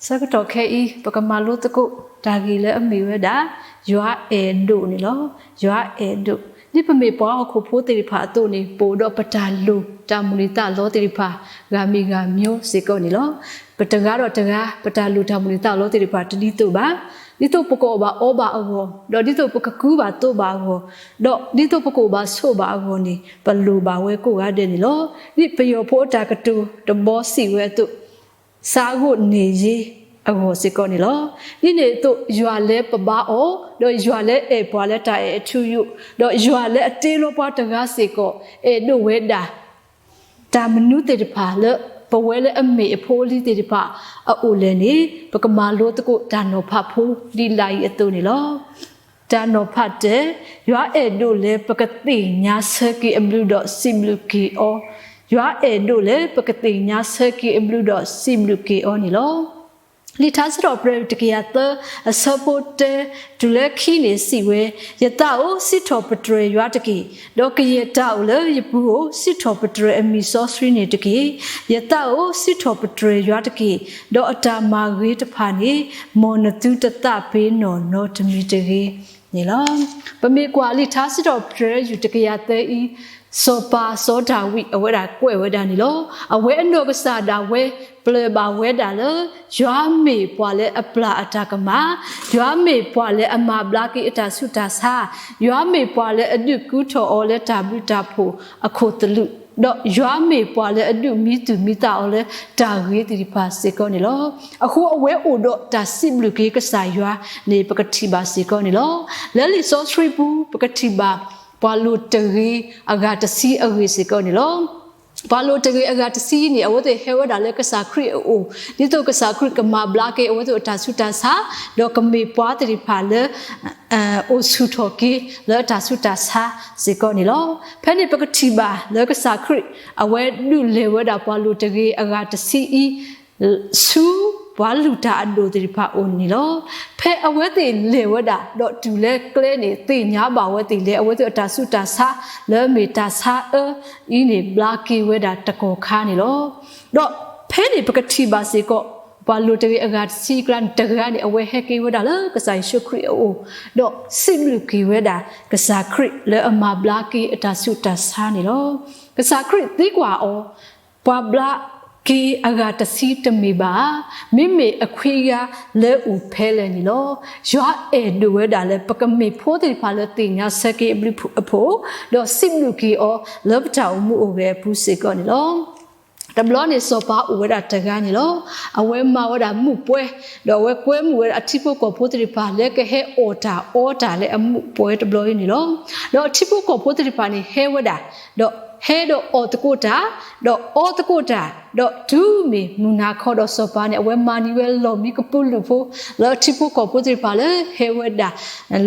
ဆၢကတီၢ်ခဲအံၤ ပကမၤလိသကိးတၢ်ဂ့ၢ်လၢအမ့ၢ်ဝဲဒၣ် ယွၤအဲၣ်ဒိၣ်န့ၣ်လီၤ. ယွၤအဲၣ်ဒိၣ်, ဒ်ပမ့ၢ်ပှၤဟီၣ်ခိၣ်ဖိသ့ၣ်တဖၣ်အသိးန့ၣ် ပအိၣ်ဒီးပတၢ်လိၣ်တၢ်မုၢ်လၢ်သးလီသ့ၣ်တဖၣ် ဂၤမ့ၢ်ဂၤမျိုးစ့ၢ်ကီးန့ၣ်လီၤ. ပတဂၤဒီးတဂၤ ပတၢ်လိၣ်တၢ်မုၢ်လၢ်သးလီသ့ၣ်တဖၣ်တဒ်သိးဘၣ်. ဒ်သိးပကအီၣ်ဘၣ်အီဘၣ်အဂီၢ်, ဒီးဒ်သိးပကကူဘၣ်သိးဘၣ်အဂီၢ်, ဒီးဒ်သိးပကအိၣ်ဘၣ်ဆိးဘၣ်အဂီၢ်န့ၣ် ပလိၣ်ဘၣ်ဝဲကိးဂၤဒဲးန့ၣ်လီၤ. ဒ်ပယီၤဖိအတၢ်ကတိၤတဘီစံးဝဲအသိး ဆါဂိၣ်န့ၢ်ယ့အဂီၢ်စ့ၢ်ကီးန့ၣ်လီၤ. ဒ်န့ၣ်အသိး ယွၤလၢပဘါအီၤ, ဒီးယွၤလၢအဲၣ်ပှၤလၢတၢ်အဲၣ်အထူအယိာ်, ဒီးယွၤလၢအတ့လီၤပှၤတဂၤစ့ၢ်ကီး အဲၣ်ဒိၣ်ဝဲဒၣ် တၢ်မနုၤသ့ၣ်တဖၣ်လၢ ပဝဲလၢအမ့ၢ်အဖိအလံၤသ့ၣ်တဖၣ်အအိၣ်လဲၣ်န့ၣ် ပကမၤလိသကိးတၢ်နီၤဖးဖိဒ်လာ်အံၤအသိးန့ၣ်လီၤ. တၢ်နီၤဖးတၢ, ယွၤအဲၣ်ဒိၣ်လၢပကသ့ၣ်ညါဆၢက့ၤအဘျုးဒီးစံးဘျုးက့ၤအီၤ, ယွၤအဲၣ်ဒိၣ်လၢပကသ့ၣ်ညါဆၢက့ၤအဘျုးဒီးစံးဘျုးက့ၤအီၤန့ၣ်လီၤ. လံာ်ထါစံးထီၣ်ပတြၢၤတကယၤသၢ အဆၢဖိတၢ တုၤလၢခံန့ၣ်စံးဝဲ, ယသးဧၢ, စံးထီၣ်ပတြၢၤယွၤတက့ၢ်, ဒီးကယဲၢ်တၢ်အိၣ်လၢယပူၤဧိၤ, စံးထီၣ်ပတြၢၤအမံၤစီဆှံန့ၣ်တက့ၢ်. ယသးဧၢ, စံးထီၣ်ပတြၢၤယွၤတက့ၢ်, ဒီးအတၢ်မၤဂ့ၤတဖၣ်န့ၣ် မ်နသုတသးပ့ၤနီၣ်နီတမံၤတဂ့ၤန့ၣ်လီၤ. ပမ့ၢ်ကွၢ်လံာ်ထါစံးထီၣ်ပတြၢၤယူၢ်တကယၤသၢအံၤ စီၤပၤစီၤဒၤဝံးအဝဲဒၣ်ကွဲးဝဲဒၣ်န့ၣ်လီၤ. အဝဲအနီၢ်ကစၢ်ဒၣ်ဝဲပျဲၢ်ဘၣ်ဝဲဒၣ်လၢ ယွၤမ့ၢ်ပှၤလၢအပျၢ်အတၢ်ကမၣ်, ယွၤမ့ၢ်ပှၤလၢအမၤဘျါက့ၤအတၢ်ဆူးတၢ်ဆါ, ယွၤမ့ၢ်ပှၤလၢအဒုးကူထီၣ်အီၤလၢတၢ်ဘျုးတၢ်ဖှိၣ်အခိၣ်သလုး, ဒီးယွၤမ့ၢ်ပှၤလၢအဒုးမံသူၣ်မံသးအီၤလၢတၢ်ဂ့ၤသ့ၣ်တဖၣ်စ့ၢ်ကီးန့ၣ်လီၤ. အဃိအဝဲအိၣ်ဒီးတၢ်စံးဘျုးက့ၤကစၢ်ယွၤန့ၣ် ပကထံၣ်ဘၣ်စ့ၢ်ကီးန့ၣ်လီၤ. လၢလံာ်စီဆှံပူၤ ပကထံၣ်ဘၣ် ပှၤလိၤတဂ့ၤအဂၤတဆံအဂ့ၢ်စ့ၢ်ကီးန့ၣ်လီၤ. ပှၤလိၤတဂ့ၤအဂၤတဆံန့ၣ် အဝဲသ့ၣ်ဟဲဝဲဒၣ်လၢကစၢ်ခရံာ်အအိၣ်, ဒ်သိးကစၢ်ခရံာ်ကမၤဘျါက့ၤအဝဲသ့ၣ်အတၢ်ဆူးတၢ်ဆါ, ဒီးကမ့ၢ်ပှၤသ့ၣ်တဖၣ်လၢ အိၣ်ဆူၣ်ထီၣ်က့ၤလၢအတၢ်ဆူးတၢ်ဆါစ့ၢ်ကီးန့ၣ်လီၤ. ဖဲန့ၣ်ပကထံၣ်ဘၣ်လၢကစၢ်ခရံာ် အဝဲဒုးလဲၤဝဲဒၣ်ပှၤလိၤတဂ့ၤအဂၤတဆံအံၤ ဆူပှၤလုၢ်တၢ်အဒိၣ်သ့ၣ်တဖၣ်အအိၣ်န့ၣ်လီၤ. ဖဲအဝဲသ့ၣ်လဲၤဝဲဒၣ် ဒီးတုၤလၢကျဲန့ၣ် သ့ၣ်ညါဘၣ်ဝဲသ့ၣ်လၢ အဝဲသ့ၣ်အတၢ်ဆူးတၢ်ဆါ လၢအမ့ၢ်တၢ်ဆါအၢအံၤန့ၣ် ဘျါက့ၤဝဲဒၣ်တကီၢ်ခါန့ၣ်လီၤ. ဒီးဖဲန့ၣ်ပကထံၣ်ဘၣ်စ့ၢ်ကီး ပှၤလိၤတဂ့ၤအဂၤတဆံအကျါန့ၣ် တဂၤန့ၣ် အဝဲဟဲက့ၤဝဲဒၣ်လၢကစၢ်ယ့ၣ်ၡူးခရံာ်အအိၣ်, ဒီးစံးဘျုးက့ၤဝဲဒၣ် ကစၢ်ခရံာ်လၢအမၤဘျါက့ၤအတၢ်ဆူးတၢ်ဆါန့ၣ်လီၤ. ကစၢ်ခရံာ်သံကွၢ်အီၤ, ပှၤဘျါက့ၤအဂၤတဆံတမ့ၢ်ဘၣ်ဧါ, မ့မ့ၢ်အခွံဂၤလၢအအိၣ်ဖဲလဲၣ်န့ၣ်လီၤ. ယွၤအဲၣ်ဒိးဝဲဒၣ်လၢ ပကမ့ၢ်ဖိသ့ၣ်တဖၣ်လၢသ့ၣ်ညါဆၢက့ၤအဘျုးအဖှိၣ်, ဒီးစံးဘျုးက့ၤအီၤလၢပတၢ်အိၣ်မူအိၣ်ဂဲၤအပူၤစ့ၢ်ကီးန့ၣ်လီၤ. တဘျီန့ၣ်စီၤပၤအိၣ်ဝဲဒၣ်တဂၤန့ၣ်လီၤ. အဝဲမၤဝဲဒၣ်မူးပွဲ, ဒီးအဝဲကွဲမုာ်ဝဲဒၣ်အထံဖိကီၢ်ဖိသ့ၣ်တဖၣ်လၢကဟဲအီၣ်တၢ်အီတၢ်လၢအမူးပွဲတဘျီအံၤန့ၣ်လီၤ. ဒီးအထံဖိကီၢ်ဖိသ့ၣ်တဖၣ်န့ၣ်ဟဲဝဲဒၣ်, ဒီးဟဲဒီးအီၣ်သကိးတၢ်, ဒီးအီသကိးတၢ်, ဒီးတုၤမ့ၢ်မုၢ်နၤခီဒီးစီၤပၤန့ၣ် အဝဲမၤန့ၢ်ဝဲလီၢ်မံကပုာ်လုးဖိ လၢအထံဖိကီၢ်ဖိသ့ၣ်တဖၣ်လၢဟဲဝဲဒၣ်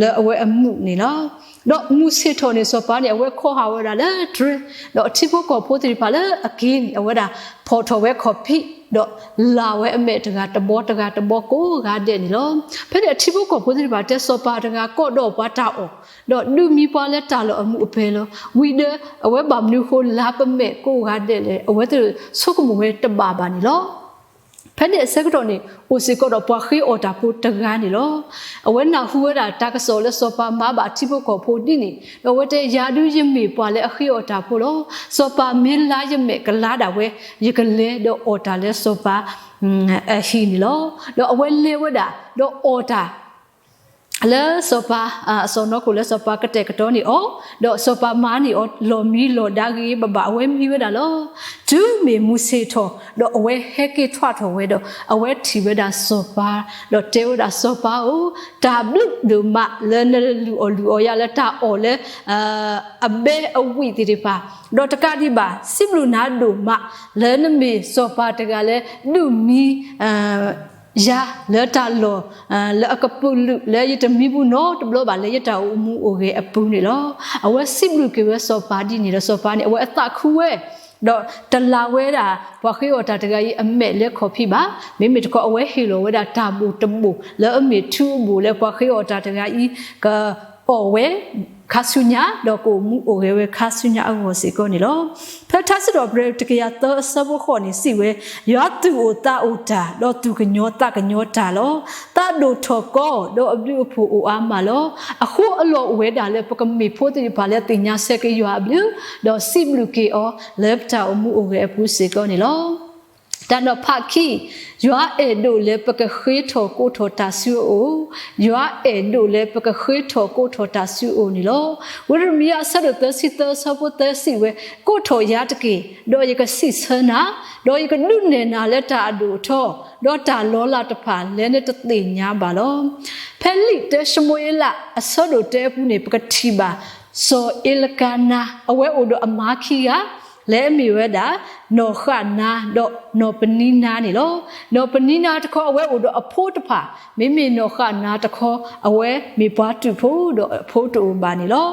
လၢအဝဲအမူးန့ၣ်လီၤ. ဒီးမုၢ်ဆ့ၣ်ထီၣ်န့ၣ် စီၤပၤန့ၣ် အဝဲခီဟးဝဲဒၣ်လၢတြဲၤ, ဒီးအထံဖိကီၢ်ဖိသ့ၣ်တဖၣ်လၢအက့ၤန့ၣ် အဝဲဒၣ်ဖီၣ်ထီၣ်ဝဲခီၣ်ဖံး, ဒီးလၢ်ဝဲအမဲာ်တဂၤတဘီတဂၤတဘီကိးဂၤဒဲးန့ၣ်လီၤ. ဖဲန့ၣ်အထံဖိကီၢ်ဖိသ့ၣ်တဖၣ်တဲစီၤပၤတဂၤ ကိးဒီးပှၤတၢ်အီၣ်, ဒီးဒုးမံပှၤလၢတၢ်လီၢ်အမူးအပဲလီၤ. ဝံၤဒီး အဝဲဘၣ်မနုၤဃိလၢ်ပမဲာ်ကိးဂၤဒဲးလဲၣ်, အဝဲသ့ၣ်ဆိကမိၣ်ဝဲတဘၣ်ဘၣ်န့ၣ်လီၤ. ဖဲန့ၣ်အဆၢကတီၢ်န့ၣ် အိၣ်စ့ၢ်ကီးဒီးပှၤဃ့အီၣ်တၢ်ဖိတဂၤန့ၣ်လီၤ. အဝဲနၢ်ဟူဝဲဒၣ်တၢ်ကစီၣ်လၢစီၤပၤမၤဘၣ်ထံဖိကီၢ်ဖိဒ်န့ၣ်, ဒီးအဝဲတဲ ယၤဒုးယမ့ၢ်ပှၤလၢအဃ့အီၣ်တၢ်ဖိလီၤ. စီၤပၤမ့ၢ်လါယမဲာ်ကလါဒၣ်ဝဲ, ယကလဲၤဒီးအီၣ်တၢ်လၢစီၤပၤ အဟံၣ်န့ၣ်လီၤ. ဒီးအဝဲလဲၤဝဲဒၣ် ဒီးအီၣ်တၢ် လၢစီၤပၤ အစီၣ်နီၤခိၣ်လၢစီၤပၤကတဲာ်ကတီၤန့ၢ်အီၤ, ဒီးစီၤပၤမၤန့ၢ်အီၤ လီၢ်မံလီၢ်ဒါဂ့ၤဂ့ၤဘၣ်ဘၣ် အဝဲမံဝဲဒၣ်လီၤ. တုၤမ့ၢ်မုၢ်ဆ့ၣ်ထီၣ် ဒီးအဝဲဟဲက့ၤထွဲထီၣ်ဝဲဒီး အဝဲထံၣ်ဝဲဒၣ်စီၤပၤ, ဒီးတဲဝဲဒၣ်စီၤပၤဧၢ, တၢ်ဘျုးဒိၣ်မးလၢနလုၢ်အီၣ်လုၢ်အီယၤလၢတၢ်အီၣ်လၢ အဘဲအဝံၣ်သ့ၣ်တဖၣ်, ဒီးတကးဒံးဘၣ် စံးဘျုးနၤဒိၣ်မး လၢနမ့ၢ်စီၤပၤတဂၤလၢ ဒုးမံ ယၤလၢတၢ်လီၢ် လၢအကပုာ်လုး လၢယတမံဘူးနီတဘျီဘၣ် လၢယတၢ်အိၣ်မူအိၣ်ဂဲၤအပူၤန့ၣ်လီၤ. အဝဲစံးဘျုးက့ၤဝဲစီၤပၤဒ်န့ၣ်ဒီး စီၤပၤန့ၣ် အဝဲအသးခုဝဲ, ဒီးတလၢ်ဝဲဒၣ် ပှၤဃ့အီၣ်တၢ်တဂၤအံၤ အမဲာ်လၢခီၣ်ဖံးဘၣ်. မ့မ့ၢ်တခီ အဝဲဟ့ၣ်လီၤဝဲဒၣ်တၢ်ဘိၣ်တဘိၣ် လၢအမ့ၢ်ထူအဘိၣ်လၢပှၤဃ့အီၣ်တၢ်တဂၤအံၤ ကအီၣ်ဝဲ ခါဆူညါ, ဒီးကအိၣ်မူအိၣ်ဂဲၤဝဲခါဆူညါအဂီၢ်စ့ၢ်ကီးန့ၣ်လီၤ. ဖဲထါစံးထီၣ်ပတြၢၤတကယၤသၢအဆၢဖိဃိးန့ၣ်စံးဝဲ, ယွၤသူၣ်အိၣ်သးအိၣ်တၢ်, ဒီးသူၣ်ကညီၤသးကညီၤတၢ်လီၤ. သးဒိၣ်ထီၣ်ကီ, ဒီးအဘျုးအဖှိၣ်အိၣ်အါမးလီၤ. အဃိအလီၢ်အိၣ်ဝဲဒၣ်လၢပကမ့ၢ်ဖိသ့ၣ်တဖၣ်လၢသ့ၣ်ညါဆၢက့ၤယွၤအဘျုး, ဒီးစံးဘျုးက့ၤအီၤ လၢပတၢ်အိၣ်မူအိၣ်ဂဲၤအပူၤစ့ၢ်ကီးန့ၣ်လီၤ. တၢ်နီၤဖးခံ, ယွၤအဲၣ်ဒိးလၢပကဃ့ထီၣ်ကိးထီၣ်တၢ်ဆူအအိၣ်, ယွၤအဲၣ်ဒိးလၢပကဃ့ထီၣ်ကိးထီၣ်တၢ်ဆူအအိၣ်န့ၣ်လီၤ. ဝံယံးရမံယၤအဆၢဒိၣ်သၢဆံသၢအဆၢဖိသၢစံးဝဲ, ကိးထီၣ်ယၤတက့ၢ်, ဒီးယကစံးဆၢနၤ, ဒီးယကဒုးနဲၣ်နၤလၢတၢ်အဒိၣ်အထီ, ဒီးတၢ်လီၤလးတဖၣ်လၢနတသ့ၣ်ညါဘၣ်လီၤ. ဖဲလံာ်တၢၡမူၤအ့လးအဆၢဒိၣ်တၢအပူၤန့ၣ် ပကထံၣ်ဘၣ် စီၤအ့လကၤနါ အဝဲအိၣ်ဒီးအမါခံဂၤ လၢအမ့ၢ်ဝဲဒၣ် နီၢ်ဃၣ်နါ ဒီးနီၢ်ပနံနါန့ၣ်လီၤ. နီၢ်ပနံနါတခီ အဝဲအိၣ်ဒီးအဖိတဖၣ်, မ့မ့ၢ်နီၢ်ဃၣ်နါတခီ အဝဲမ့ၢ်ပှၤတူာ်ဖိ ဒီးအဖိတအိၣ်ဘၣ်န့ၣ်လီၤ.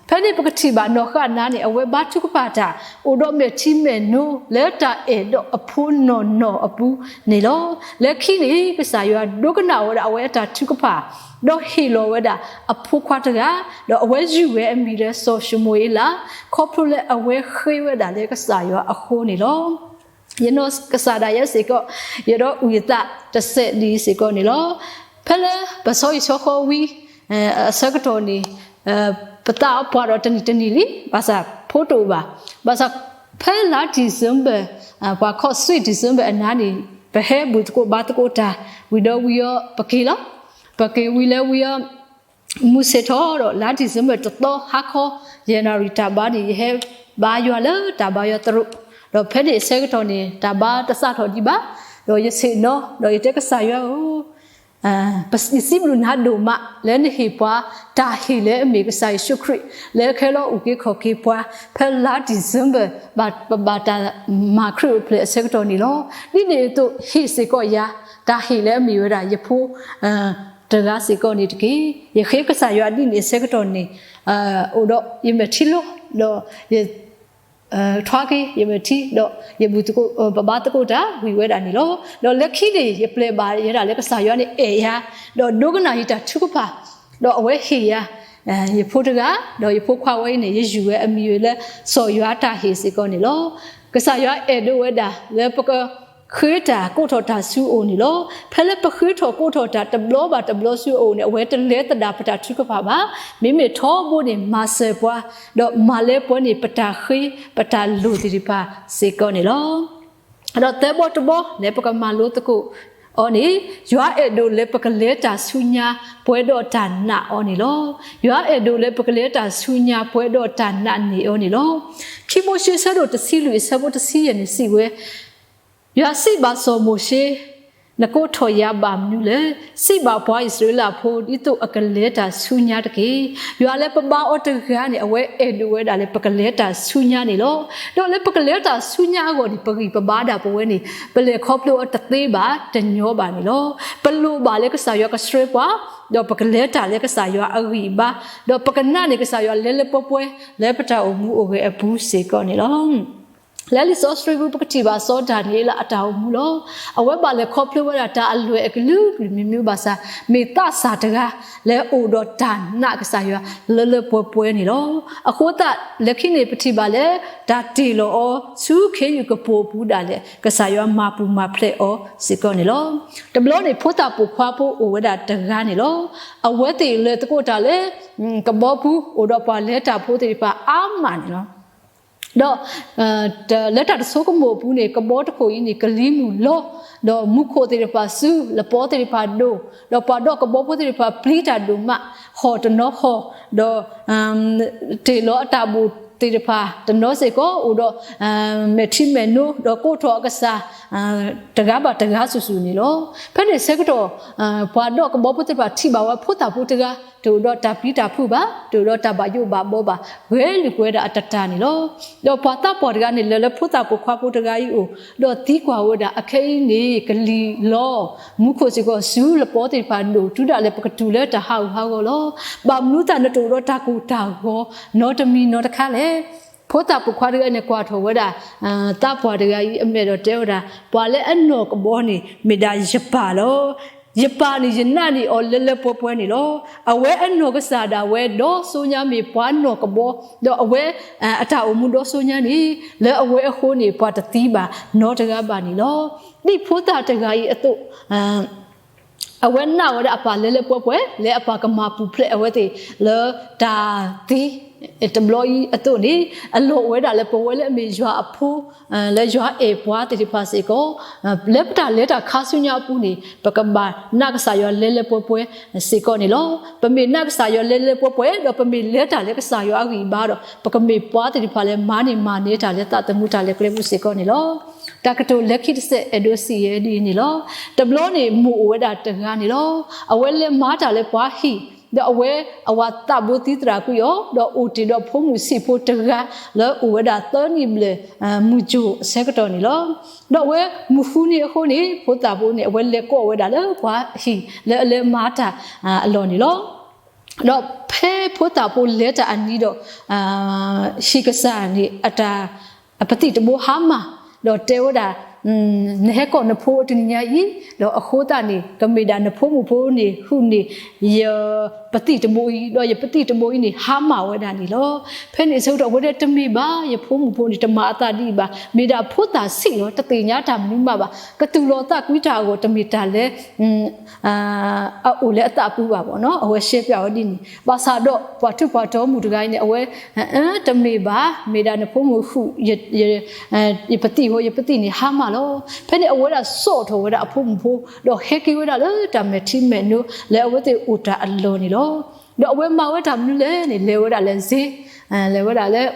ဖဲန့ၣ်ပကထံၣ်ဘၣ်နီၢ်ဃၣ်နါန့ၣ် အဝဲဘါထုကဖၣ်တၢ် အိၣ်ဒီးမဲာ်ထံမဲာ်နိ လၢတၢ်အဲၣ်ဒီးအဖိနီၢ်နီၢ်အပူၤန့ၣ်လီၤ. လၢခံန့ၣ် ကစၢ်ယွၤဒိကနၣ်ဝဲဒၣ်အဝဲအတၢ်ထုကဖၣ်, ဒီးဟ့ၣ်လီၤဝဲဒၣ်အဖိခွါတဂၤ, ဒီးအဝဲယုၢ်ဝဲအမံၤလၢစီၤၡမူၤအ့လး, ခီဖျိလၢအဝဲဃ့ဝဲဒၣ်လၢကစၢ်ယွၤအဃိန့ၣ်လီၤ. ယနီၢ်ကစၢ်ဒၣ်ယဲစ့ၢ်ကီး, ယဒီးအုၣ်ယသးတစဲးဒ်အံၤစ့ၢ်ကီးန့ၣ်လီၤ. ဖဲလၢပဆီဟံၣ်ဆီဃီဝံၤ အဆၢကတီၢ်န့ၣ် ပသးအီပှၤဒီးတနံၣ်တနံၣ်လံ, ဘၣ်ဆၣ်ဖိတအိၣ်ဘၣ်. ဘၣ်ဆၣ်ဖဲလါ December, ပှၤခီၣ် sweet December အနါန့ၣ် ပဟဲဘူၣ်သကိးဘါသကိးတၢ် ဝံၤဒီးဝံၤအီၤပက့ၤလီၤ. ပက့ၤဝံၤလၢဝံၤအီၤ မုၢ်ဆ့ၣ်ထီၣ်ဒီး လါ December တသီဟါခီ January တၢ်ဘါန့ၣ် ယဟဲဘါယွၤလၢတၢ်ဘါယွၤသရိာ်, ဒီးဖဲန့ၣ်အဆၢကတီၢ်န့ၣ် တၢ်ဘါတစးထီၣ်ဒံးဘၣ်, ဒီးယဆ့ၣ်နီၤ ဒီးယတဲကစၢ်ယွၤဧၢ ယစံးဘျုးနၤဒိၣ်မး လၢနဟ့ၣ်ပှၤတၢ်ဟ့ၣ်လၢအမ့ၢ်ကစၢ်ယ့ၣ်ၡူးခရံာ် လၢခဲလၢာ်အိၣ်က့ၤခီၣ်က့ၤပှၤ ဖဲလါ December ပဘၣ်တၢ်မၤခရံာ်အိၣ်ဖျဲၣ်အဆၢကတီၢ်န့ၣ်လီၤ. ဒ်န့ၣ်အသိး ဟ့ၣ်စ့ၢ်ကီးယၤ တၢ်ဟ့ၣ်လၢအမ့ၢ်ဝဲဒၣ်ယဖိ တဂၤစ့ၢ်ကီးန့ၣ်တက့ၢ်. ယဃ့ကစၢ်ယွၤဒ်န့ၣ်အဆၢကတီၢ်န့ၣ် အိၣ်ဒီးယမဲာ်ထံလီၤ, ဒီးယ ထွါက့ၤယမဲာ်ထံ ဒီးယဘူၣ်သကိး ပဘါသကိးတၢ်ဝံၤဝဲဒၣ်န့ၣ်လီၤ. ဒီးလၢခံန့ၣ် ယပျဲၢ်ဘၣ်ယဲဒၣ်လၢကစၢ်ယွၤန့ၣ်အဲၣ်ယၤ, ဒီးဒိကနၣ်ယတၢ်ထုကဖၣ်, ဒီးအဝဲဟ့ၣ်ယၤ ယဖိတဂၤ, ဒီးယဖိခွါဝဲအံၤန့ၣ် ယယုၢ်ဝဲအမံၤလၢ စီၤယွၤတၢ်ဟ့ၣ်စ့ၢ်ကီးန့ၣ်လီၤ. ကစၢ်ယွၤအဲၣ်ဒိးဝဲဒၣ်လၢပက ဃ့တၢ်ကိးထီၣ်တၢ်ဆူအအိၣ်န့ၣ်လီၤ. ဖဲလၢပဃ့ထီၣ်ကိးထီၣ်တၢ်တဘျီဘၣ်တဘျီဆူအအိၣ်န့ၣ် အဝဲတလဲၤသဒၣ်ပတၢ်ထုကဖၣ်ဘၣ်. မ့မ့ၢ်ထီဘိန့ၣ် မၤစၢၤပှၤ, ဒီးမၤလၢပှဲၤန့ၢ်ပတၢ်ဃ့ ပတၢ်လိၣ်သ့ၣ်တဖၣ်စ့ၢ်ကီးန့ၣ်လီၤ. ဒီးသၢဘီတဘီ လၢပကမၤလိသကိးအီၤန့ၣ်, ယွၤအဲၣ်ဒိးလၢပကလဲၤတၢ်ဆူညါ ပှဲၤဒီးတၢ်နာ်အီၤန့ၣ်လီၤ. ယွၤအဲၣ်ဒိးလၢပကလဲၤတၢ်ဆူညါ ပှဲၤဒီးတၢ်နာ်န့ၢ်အီၤန့ၣ်လီၤ. ခံမိၤၡ့ဆၢဒိၣ်တဆံလွံၢ်အဆၢဖိတဆံယဲၢ်န့ၣ်စံးဝဲ, ယွၤစံးဘၣ်စီၤမိၤၡ့, နကိးထီၣ်ယၤဘၣ်မနုၤလဲၣ်. စံးဘၣ်ပှၤအံၣ်စရ့လးဖိ ဒ်သိးအကလဲၤတၢ်ဆူညါတက့ၢ်. ယွၤလၢပဘါအီၤတဂၤန့ၣ် အဝဲအဲၣ်ဒိးဝဲဒၣ်လၢပကလဲၤတၢ်ဆူညါန့ၣ်လီၤ. ဒီးလၢပကလဲၤတၢ်ဆူညါအဂီၢ်န့ၣ် ပဂံၢ်ပဘါဒၣ်ပဝဲန့ၣ် ပလဲၤခီဖျိအီၤတသ့ဘၣ် တညီဘၣ်န့ၣ်လီၤ. ပလိၣ်ဘၣ်လၢကစၢ်ယွၤကဆှၢပှၤ, ဒီးပကလဲၤတၢ်လၢကစၢ်ယွၤအဂံၢ်အဘါ, ဒီးပကနာ်န့ၢ်ကစၢ်ယွၤလၢလၢပှဲၤပှဲၤ လၢပတၢ်အိၣ်မူအိၣ်ဂဲၤအပူၤစ့ၢ်ကီးန့ၣ်လီၤ. လၢလံာ်စီဆှံပူၤ ပကထံၣ်ဘၣ်စီၤဒၤနံးယ့လးအတၢ်အိၣ်မူလီၤ. အဝဲဘၣ်လဲၤခီဖျိဝဲဒၣ်တၢ်အလွဲၢ်အကလုာ်ကလုာ်မံၤမံၤဘၣ်ဆၣ် မ့ၢ်သးစၢ်တဂၤ လၢအိၣ်ဒီးတၢ်နာ်ကစၢ်ယွၤ လၢလၢပှဲၤပှဲၤန့ၣ်လီၤ. အဃိသတး လၢခံန့ၣ် ပထံၣ်ဘၣ်လၢ တၢ်တ့ၢ်လီၤအီၤဆူခ့ယုၢ်ကပိာ်ပူၤဒၣ်လဲာ် ကစၢ်ယွၤမၤပူၤမၤဖျဲးအီၤစ့ၢ်ကီးန့ၣ်လီၤ. တဘျီန့ၣ် ဖိသၣ်ပိာ်ခွါဖိအိၣ်ဝဲဒၣ်တဂၤန့ၣ်လီၤ. အဝဲသ့ၣ်လဲၤသကိးတၢ်လၢ ကဘီပူၤ အိၣ်ဒီးပှၤလဲၤတၢ်ဖိသ့ၣ်တဖၣ်အါမးန့ၣ်လီၤ. ဒီး လၢတၢ်တဆိကမိၣ်အပူၤန့ၣ် ကဘီတခိၣ်အံၤန့ၣ် ကလံၤမုၢ်လီၤ, ဒီးမူခိၣ်သ့ၣ်တဖၣ်စူၤ, လပီသ့ၣ်တဖၣ်ဒိၣ်, ဒီးပှၤဒီးကဘီဖိသ့ၣ်တဖၣ်ပျံၤတၢ်ဒိၣ်မး, ဟီၣ်တနီၤဟီၣ်, ဒီး တ့ၢ်လီၤအတၢ်ဘိၣ်သ့ၣ်တဖၣ်တနီၤစ့ၢ်ကီး အိၣ်ဒီး မဲာ်ထံမဲာ်နိ ဒီးကိးထီၣ်အကစၢ် တဂၤဘၣ်တဂၤစုာ်စုာ်န့ၣ်လီၤ. ဖဲန့ၣ်ဆၢကတီၢ် ပှၤဒီးကဘီဖိသ့ၣ်တဖၣ်ထံၣ်ဘၣ်ဝဲဖိသၣ်ဖိတဂၤ တအိၣ်ဒီးတၢ်ပျံၤတၢ်ဖုးဘၣ်, တအိၣ်ဒီးတၢ်ဘၣ်ယိၣ်ဘၣ်ဘီဘၣ်, ဂဲၤလိာ်ကွဲဒၣ်အတၢ်တၢ်န့ၣ်လီၤ. ဒီးပှၤသးပှၢ်တဂၤန့ၣ် လဲၤလၢဖိသၣ်ပိာ်ခွါဖိတဂၤအံၤအိၣ်, ဒီးသံကွၢ်ဝဲဒၣ် အခဲအံၤန့ၣ် ကလံၤလီၤ, မူခိၣ်စ့ၢ်ကီးစူၤ, လပီသ့ၣ်တဖၣ်ဒိၣ်, တုၤဒၣ်လဲာ်ပကတုၤလၢတၢ်ဟးဂူာ်ဟးဂီၤလီၤ. ဘၣ်မနုၤသးနတအိၣ်ဒီးတၢ်ကိၢ်တၢ်ဂီၤ နီတမံၤနီတခါလဲၣ်. ဖိသၣ်ပိာ်ခွါတဂၤန့ၣ် ကွၢ်ထီၣ်ဝဲဒၣ် သးပှၢ်တဂၤအံၤအမဲာ်ဒီးတဲဝဲဒၣ် ပှၤလၢအနီၢ်ကဘီန့ၣ် မ့ၢ်ဒၣ်ယပၢ်လီၤ. ယပၢ်န့ၣ်ယနာ်န့ၢ်အီၤလၢလၢပှဲၤပှဲၤန့ၣ်လီၤ. အဝဲအနီၢ်ကစၢ်ဒၣ်ဝဲဒီဆိညါမ့ၢ်ပှၤနီၢ်ကဘီ, ဒီးအဝဲအတၢ်အိၣ်မူဒီဆိညါန့ၣ် လၢအဝဲအဃိန့ၣ် ပှၤတသံဘၣ်နီတဂၤဘၣ်န့ၣ်လီၤ. ဒ်ဖိသၣ်တဂၤအံၤအသိး အဝဲနာ်ဝဲဒၣ်အပၢ်လၢလၢပှဲၤပှဲၤ လၢအပၢ်ကမၤပူၤဖျဲးအဝဲသ့ၣ်လၢတၢ်သံတဘျီအံၤအသိးန့ၣ် အလီၢ်အိၣ်ဝဲဒၣ်လၢပဝဲလၢအမ့ၢ်ယွၤအဖိ လၢယွၤအဲၣ်ပှၤသ့ၣ်တဖၣ်စ့ၢ်ကီး လၢပတၢ်လဲၤတၢ်ခါဆူညါအပူၤန့ၣ် ပကဘၣ်နာ်ကစၢ်ယွၤလၢလၢပှဲၤပှဲၤစ့ၢ်ကီးန့ၣ်လီၤ. ပမ့ၢ်နာ်ကစၢ်ယွၤလၢလၢပှဲၤပှဲၤ ဒီးပမ့ၢ်လဲၤတၢ်လၢကစၢ်ယွၤအဂံၢ်အဘါဒီး ပကမ့ၢ်ပှၤသ့ၣ်တဖၣ်လၢမၤန့ၢ်မၤန့ၢ်တၢ်လၢသးသမူတၢ်လဲၤကျဲပူၤစ့ၢ်ကီးန့ၣ်လီၤ. တၢ်ကတိၤလၢခံတစဲးအဲၣ်ဒိးစံးဝဲဒ်အံၤန့ၣ်လီၤ. တဘျီန့ၣ်မိၢ်အိၣ်ဝဲဒၣ်တဂၤန့ၣ်လီၤ. အဝဲလဲၤမၤတၢ်လၢပှၤဟံၣ် ဒီးအဝဲအဝၤသးဘိသံသရၣ်ကွံာ်အီၤ ဒီးအိၣ်တ့ၢ်ဒီးဖိမုၣ်ဆံးဖိတဂၤ လၢအိၣ်ဝဲဒၣ်သၢနံၣ်ဘျဲၣ် မုၢ်ကၠိၣ်အဆၢကတီၢ်န့ၣ်လီၤ. ဒီးအဝဲမုၢ်ဃုနံၤအဃိန့ၣ် ဖိသၣ်ဖိန့ၣ် အဝဲလဲၤကိးဝဲဒၣ်လၢပှၤဟံၣ်လၢအလဲၤမၤတၢ်အလီၢ်န့ၣ်လီၤ. ဒီးဖဲဖိသၣ်ဖိလဲၤတၢ်အနံၤဒီး ဟံၣ်ကစၢ်န့ၣ် အပသံၣ်တဘိဟါမၢ် ဒီးတဲဝဲဒၣ် နဟဲကိးနဖိတနံၤညါအံၤ ဒီးအဃိသတးန့ၣ် ကမ့ၢ်ဒၣ်နဖိမုၣ်ဖိန့ၣ် ဟုၣ်န့ၢ်ယပသံၣ်တဘိအံၤ ဒီးယပသံၣ်တဘိအံၤန့ၣ် ဟါမၢ်ဝဲဒၣ်န့ၣ်လီၤ. ဖဲန့ၣ်အဆၢကတီၢ် အဝဲတဲတမ့ၢ်ဘၣ် ယဖိမုၣ်ဖိန့ၣ် တမၤအသးဒ်အံၤဘၣ်, မ့ၢ်ဒၣ်ဖိသၣ်ဆံးလီၤ တသ့ၣ်ညါတၢ်မနုၤမးဘၣ်, ကသူၣ်လီၤသးကွံတၢ်အဂီၢ် တမ့ၢ်တၢ်လၢ အအိၣ်လၢအသးပူၤဘၣ်ဘၣ်နီၤ, အဝဲရှဲပၠးဝဲဒ်န့ၣ်, ဘၣ်ဆၣ်ဒီးပှၤထူးပှၤတီၤမုၣ်တဂၤအံၤန့ၣ် အဝဲ တမ့ၢ်ဘၣ်, မ့ၢ်ဒၣ်နဖိမုၣ်ဟုၣ် ယပသံၣ်ဟီ ယပသံၣ်န့ၣ်ဟါမၢ်လီၤ. ဖဲန့ၣ်အဝဲဒၣ်စိာ်ထီၣ်ဝဲဒၣ်အဖိမုၣ်ဖိ, ဒီးဟဲက့ၤဝဲဒၣ်လၢတၢ်မဲာ်ထံမဲာ်နိလၢအဝဲသ့ၣ်အိၣ်တၢ်အလီၢ်န့ၣ်လီၤ. ဒီးအဝဲမၤဝဲတၢ်မနုၤလဲၣ်န့ၣ် လဲၤဝဲဒၣ်လၢစ့, လဲၤဝဲဒၣ်လၢ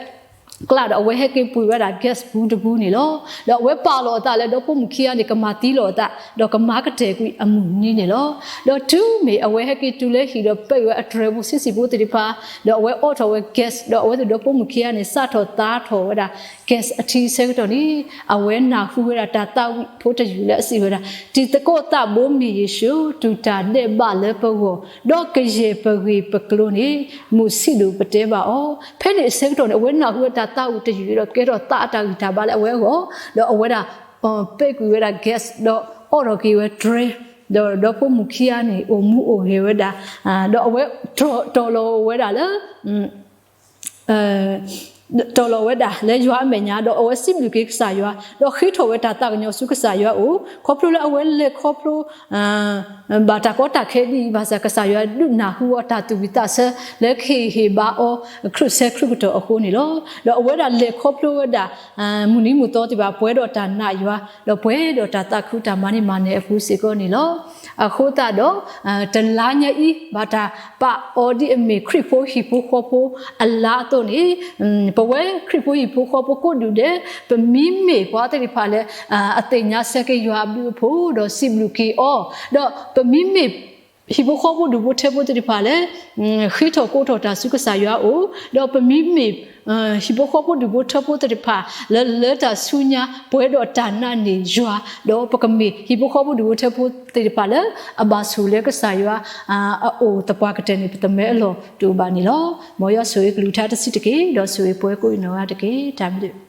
ကျးဒီးအဝဲဟဲက့ၤပှ့ၤဝဲဒၣ် gas ပူတပူန့ၣ်လီၤ. ဒီးအဝဲပာ်လီၤအသးလၢဒီဖိမုၣ်ခံဂၤန့ၣ် ကမၤသံလီၤအသး ဒီးကမၤကတၢၢ်ကွံာ်အမုၢ်နံၤန့ၣ်လီၤ. ဒီးတုၤမ့ၢ်အဝဲဟဲက့ၤတုၤလၢဟံၣ်ဒီးပဲာ်ဝဲအတြဲၤဖိဆံးဆံးဖိသ့ၣ်တဖၣ်, ဒီးအဝဲအိးထီၣ်ဝဲ gas ဒီးအဝဲသ့ၣ်ဒီဖိမုၣ်ခံဂၤန့ၣ် စးထီၣ်သါထီၣ်ဝဲဒၣ် gas အထံဆၢကတီၢ်န့ၣ်, အဝဲနၢ်ဟူဝဲဒၣ်တၢ်သးဝံၣ်ဖိတယုၢ်လၢအစံးဝဲဒၣ်, တံၤသကိးသးဘိမ့ၢ်ယ့ၣ်ၡူး တူၢ်တၢ်ဒဲးဘးလၢပဂီၢ်, ဒီးကယဲၢ်ပဂ့ၢ်ပကျိၤန့ၣ် မုၢ်ဆံးဒိၣ်ပတဲဘၣ်အီၤ. ဖဲန့ၣ်အဆၢကတီၢ်န့ၣ် အဝဲနၢ်ဟူဝဲတၢ်သးဝံၣ်တယုၢ်ဒီးကဲထီၣ်သးအတၢ်ဂံၢ်တၢ်ဘါလၢအဝဲအဂီၢ်, ဒီးအဝဲဒၣ် ပဲာ်ကွံာ်ဝဲဒၣ် gas ဒီးအိးထီၣ်က့ၤဝဲတြဲၤ, ဒီးဒီဖိမုၣ်ခံဂၤန့ၣ် အိၣ်မူအိၣ်ဂဲၤဝဲဒၣ်, ဒီးအဝဲတီၤလီၤဝဲဒၣ်လၢ တီၤလီၤဝဲဒၣ်လၢယွၤအမဲာ်ညါ, ဒီးအဝဲစံးဘျုးက့ၤကစၢ်ယွၤ, ဒီးဃ့ထီၣ်ဝဲတၢ်သးကညီၤဆူကစၢ်ယွၤအအိၣ်, ခီဖျိလၢအဝဲလဲၤခီဖျိ ဘၣ်တၢ်ကီတၢ်ခဲဒ်အံၤဘၣ်ဆၣ် ကစၢ်ယွၤဒုးနၢ်ဟူအီၤတၢ်သူၣ်ဝံၣ်သးဆၢလၢကဟ့ၣ်ဂံၢ်ဟ့ၣ်ဘါအီၤ ခရံာ်ဆၢခရံာ်ကတီၢ်အဃိန့ၣ်လီၤ. ဒီးအဝဲဒၣ်လဲၤခီဖျိဝဲဒၣ် မုၢ်နံၤမုၢ်သီသ့ၣ်တဖၣ် ပှဲၤဒီးတၢ်နာ်ယွၤ, ဒီးပှဲၤဒီးတၢ်သးခုတၢ်မၤန့ၢ်မၤနၢၤအပူၤစ့ၢ်ကီးန့ၣ်လီၤ. အဃိသတးဒီး တလါညါအံၤ ဘၣ်တၢ်ပာ်အီၤဒ်အမ့ၢ်ခရံာ်ဖိဟံၣ်ဖိဃီဖိအလါအသိးန့ၣ်, ပဝဲခရံာ်ဖိဟံၣ်ဖိဃီဖိကိးဒူၣ်ဒဲး ပမ့မ့ၢ်ပှၤသ့ၣ်တဖၣ်လၢ အသ့ၣ်ညါဆၢက့ၤယွၤအဘျုးအဖှိၣ် ဒီးစံးဘျုးက့ၤအီၤ, ဒီးပမ့မ့ၢ် ဟံၣ်ဖိဃီဖိဒူၣ်ဖိထၢဖိသ့ၣ်တဖၣ်လၢ ဃ့ထီၣ်ကိးထီၣ်တၢ်ဆူကစၢ်ယွၤအအိၣ်, ဒီးပမ့မ့ၢ် ဟံၣ်ဖိဃီဖိဒူၣ်ဖိထၢဖိသ့ၣ်တဖၣ် လၢလၢတၢ်ဆူညါ ပှဲၤဒီးတၢ်နာ်န့ၢ်ယွၤ, ဒီးပကမ့ၢ်ဟံၣ်ဖိဃီဖိဒူၣ်ဖိထၢဖိသ့ၣ်တဖၣ်လၢ အဘၣ်ဆိၣ်လၢကစၢ်ယွၤ အအိၣ်သပှၢ်ကတၢၢ်န့ၣ် ပသးမဲအလီၢ်တအိၣ်ဘၣ်န့ၣ်လီၤ. မ်ယွၤဆိၣ်ဂ့ၤကလုၢ်ကထါတဆံးတက့ၢ်, ဒီးဆိၣ်ဂ့ၤပှၤကိးဂၤဒဲးတက့ၢ်. တၢ်ဘျုး